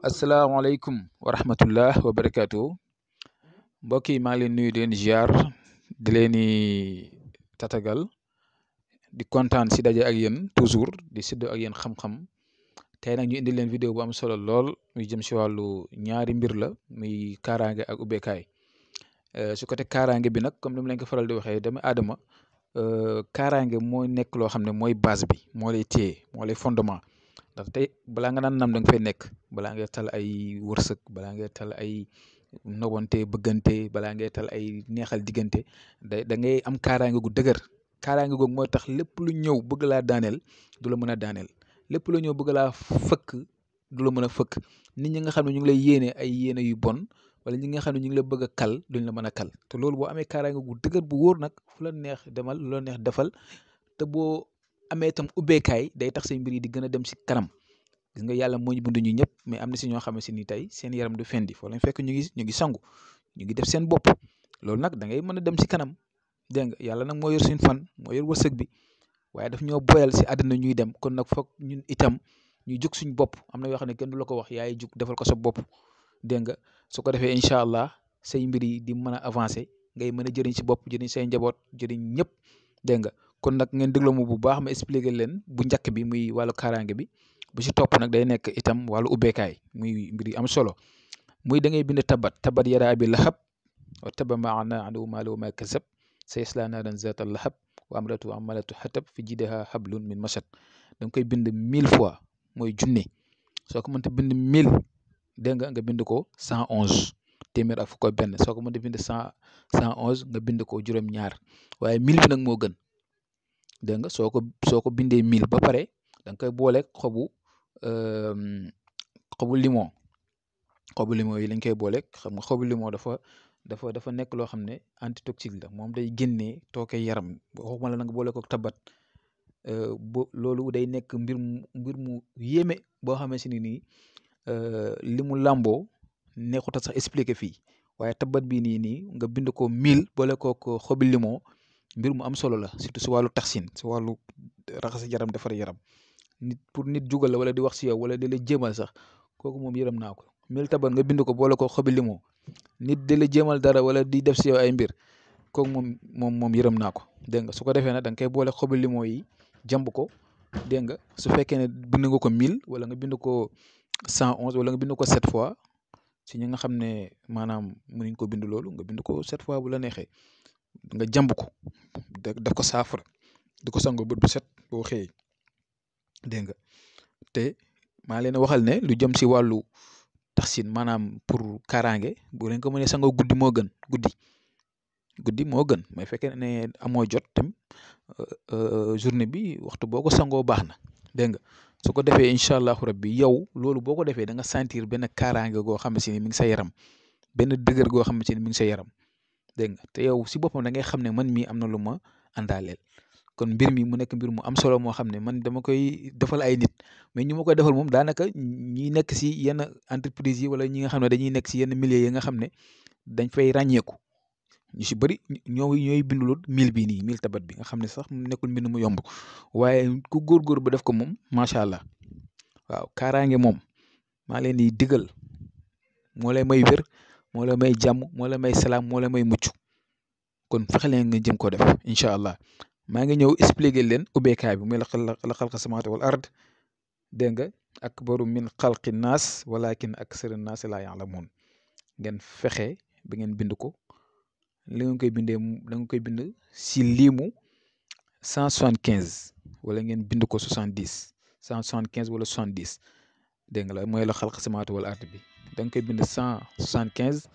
asalaamaaleykum wa rahmatullah wa barakaatu mbokk yi maa ngi leen nuyu di leen ziar di leen tatagal di kontaan si daje ak yéen toujours di séddoo ak yéen xam-xam tey nag ñu indi leen vidéo bu am solo lool muy jëm si wàllu ñaari mbir la muy kaaraange ak ubbeekaay su côté kaaraange bi nag comme ni mu leen ko faral di waxee dama aadama kaaraange mooy nekk loo xam ne mooy base bi moo lay téye moo lay fondement ndax tey balaa nga naan nam da nga fay nekk balaa ngay tal ay wërsëg balaa ngay tal ay nobante bëggante balaa ngay tal ay neexal diggante da ngay am kaaraange gu dëgër kaaraange googu mooy tax lépp lu ñëw bëgg laa daaneel du la mën a daaneel lépp lu ñëw bëgg laa fëkk du la mën a fëkk nit ñi nga xam ne ñu ngi lay yéene ay yéene yu bon wala ñi nga xam ne ñu ngi la bëgg a kal duñ la mën a kal te loolu boo amee kaaraange gu dëgër bu wóor nag fu la neex demal lu la neex defal te boo amee itam ubbeekaay day tax say mbir yi di gën a dem si kanam gis nga yàlla moo ñu bind ñu ñëpp mais am na si ñoo xam ne si ni tey seen yaram du fendi foo leen fekk ñu ngi sangu ñu ngi def seen bopp loolu nag da ngay mën a dem si kanam dégg nga yàlla nag moo yor suñu fan moo yor wërsëg bi waaye daf ñoo boyal si àddina ñuy dem kon nag foog ñun itam ñu jug suñ bopp am na yoo xam ne kenn du la ko wax yaay jug defal ko sa bopp dégg nga su ko defee incha allah say mbir yi di mën a avancer ngay mën a jëriñ si bopp jëriñ say njaboot jëriñ ñëpp dégg nga kon nag ngeen dégloo mu bu baax ma expliquer leen bu njëkk bi muy wàllu kaaraange bi bu si topp nag day nekk itam wàllu ubbeekaay muy mbir yi am solo muy da ngay bind tabat yadaa abi lahab wa taba maa anhu maaluhu wa maa kasab sayaslaa naaran zaata lahab wa amratu amalatu hatab fi jiidihaa hablun min masad da nga koy bind 1000 fois mooy junne soo ko mënta bind 1000 dégg nga bind ko 111 téeméer ak fukk ak benn soo ko mënta bind 111 nga bind ko juróom-ñaar waaye 1000 bi nag moo gën dégg nga soo ko bindee 1000 ba pare da nga koy boole xobu limon yi lañ koy boole xam nga xobu limon dafa nekk loo xam ne antitoxique la moom day génnee tooke yaram waxuma la nag boole ko tabat loolu day nekk mbir mu yéeme boo xamee si ni nii li mu làmboo neexut a sax expliquer fii waaye tabat bii nii nga bind ko 1000 boole ko xobi limon mbir mu am solo la surtout si wàllu taxsin si wàllu raxas yaram defar yaram nit jugal la wala di wax si yow wala di la jéemal sax kooku moom yërëm naa ko 1000 tabat nga bind ko boole ko xobi limon nit di la jéemal dara wala di def si yow ay mbir kooku moom yërëm naa ko dégg nga su ko defee nag da nga koy boole xobi limon yi jàmb ko dégg nga su fekkee ne bind nga ko 1000 wala nga bind ko 111 wala nga bind ko 7 fois si ñi nga xam ne maanaam mënuñ ko bind loolu nga bind ko 7 fois bu la neexee nga jàmb ko def ko saafara di ko sangoo bët bu set boo xëyee dégg nga te maa leen waxal ne lu jëm si wàllu taxsin maanaam pour kaaraange bu leen ko mënee sangoo guddi moo gën guddi moo gën mais fekkee ne amoo jot tam journée bi waxtu boo ko sangoo baax na dégg nga su ko defee incha allahu rabbi yow loolu boo ko defee da nga sentir benn kaaraange goo xam ne si ni mi ngi sa yaram benn dëgër goo xam ne si ni mi ngi sa yaram dégg nga te yow si boppam da ngay xam ne man mii am na lu ma àndaaleel kon mbir mi mu nekk mbir mu am solo moo xam ne man dama koy defal ay nit mais ñu ma koy defal moom daanaka ñi nekk si yenn entreprise yi wala ñi nga xam ne dañuy nekk si yenn milieu yi nga xam ne dañ fay ràññeeku ñu si bëri ñooy bindulul 1000 bii nii 1000 tabat bi nga xam ne sax nekkul mbind mu yomb waaye ku góorgóor ba def ko moom macha allah waaw kaaraange moom maa leen di digal moo lay may wér moo lay may jàmm moo lay may salaam moo lay may mucc kon fexe leen nga jëm ko def incha allah maa ngi ñëw expliquer leen ubbeekaay bi muy la xalqa samawaati wal ard dégg nga akbaru min xalqi naas walakin aksara naas laa ya'lamuun ngeen fexe ba ngeen bind ko li nga koy bindee da nga koy bind si liimu 175 wala ngeen bind ko 70 175 wala 70 dégg nga la mooy la xalqa samawaati wal ard bi da nga koy bind 175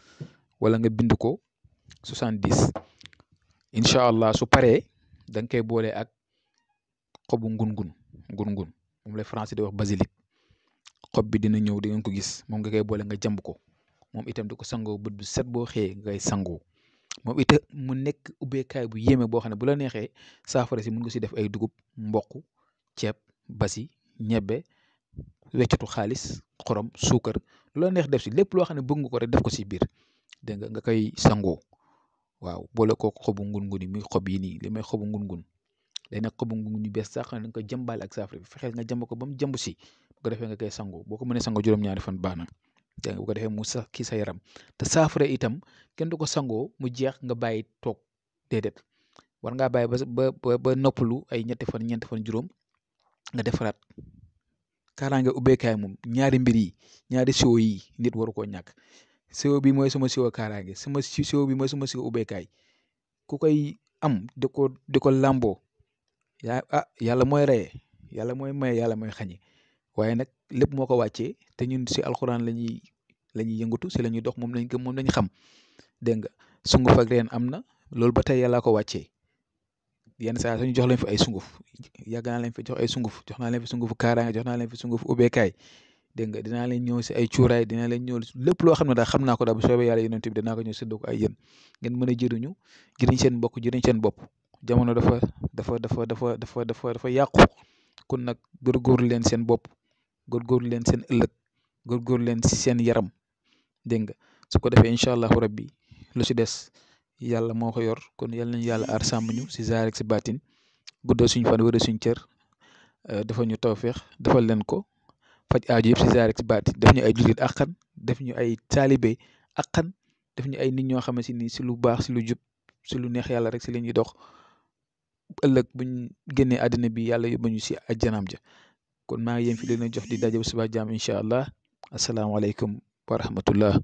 wala nga bind ko 70 incha allah su paree da nga koy boole ak xobu ngun-ngun moom lay français di wax basilic xob bi dina ñëw di ngeen ko gis moom nga koy boole nga jàmb ko moom itam di ko sangoo bët bu set boo xëyee ngay sangoo moom itam mu nekk ubbeekaay bu yéeme boo xam ne bu la neexee saafara si mun nga si def ay dugub mboq ceeb basi ñebbe weccatu xaalis xorom suukar lu la neex def si lépp loo xam ne bëgg nga ko rek def ko si biir dégg nga koy sangoo waaw boole ko xobu ngun-ngun yi muy xob yi nii li may xobu ngun-ngun day nekk xobu ngun-ngun yu bees sax nga ko jëmbaale ak saafara bi fexeel nga jëmb ko ba mu jëmb si ko defee nga koy sangu boo ko mënee sangu juróom-ñaari fan baax na dégg nga bu ko defee mu sax kii sa yaram te saafara itam kenn du ko sangoo mu jeex nga bàyyi toog déedéet war ngaa bàyyi ba noppalu ay ñetti fan ñeenti fan juróom nga defaraat kaaraange ubbeekaay moom ñaari mbir yi ñaari siwo yi nit waru koo ñàkk siwo bi mooy sama siwo kaaraange sama siwo bi mooy sama siwo ubbeekaay ku koy am di ko làmboo yàlla mooy reye yàlla mooy maye yàlla mooy xañe waaye nag lépp moo ko wàccee te ñun si alxuraan la ñuy yëngatu si la ñuy dox moom lañ gëm moom lañ xam dégg nga sunguf ak reen am na loolu ba tey yàllaa ko wàccee yenn saa suñu jox leen fi ay sunguf yàgg naa leen fi jox ay sunguf jox naa leen fi sungufu kaaraange jox naa leen fi sungufu ubbeekaay dégg nga dinaa leen ñëw si ay cuuraay dinaa leen ñëw lépp loo xam ne daal xam naa ko daal bu soobee yàlla yonent bi dinaa ko ñëw séddoo ko ay yéen ngeen mën a jëriñu jëriñ seen mbokk jëriñ seen bopp jamono dafa yàqu kon nag góorgóorlu leen seen bopp góorgóorlu leen seen ëllëg góorgóorlu leen si seen yaram dégg nga su ko defee incha allahu rabbi lu si des yàlla moo ko yor kon yal nañu yàlla aar sàmm ñu si zaahir ak si baatin guddal suñu fan wéral suñu cër dafa ñu tawféex defal leen ko faj aaju yëpp si zaahir ak si baatin def ñu ay jullit akkan def ñu ay taalibe akkan def ñu ay nit ñoo xamante ni si lu baax si lu jub si lu neex yàlla rek si la ñuy dox ëllëg buñ génnee àddina bi yàlla yóbbu ñu si ajjanaam ja kon maa ngi yéen fi leen jox di daje bu subaa jaam incha allah asalaamaaleykum wa rahmatullah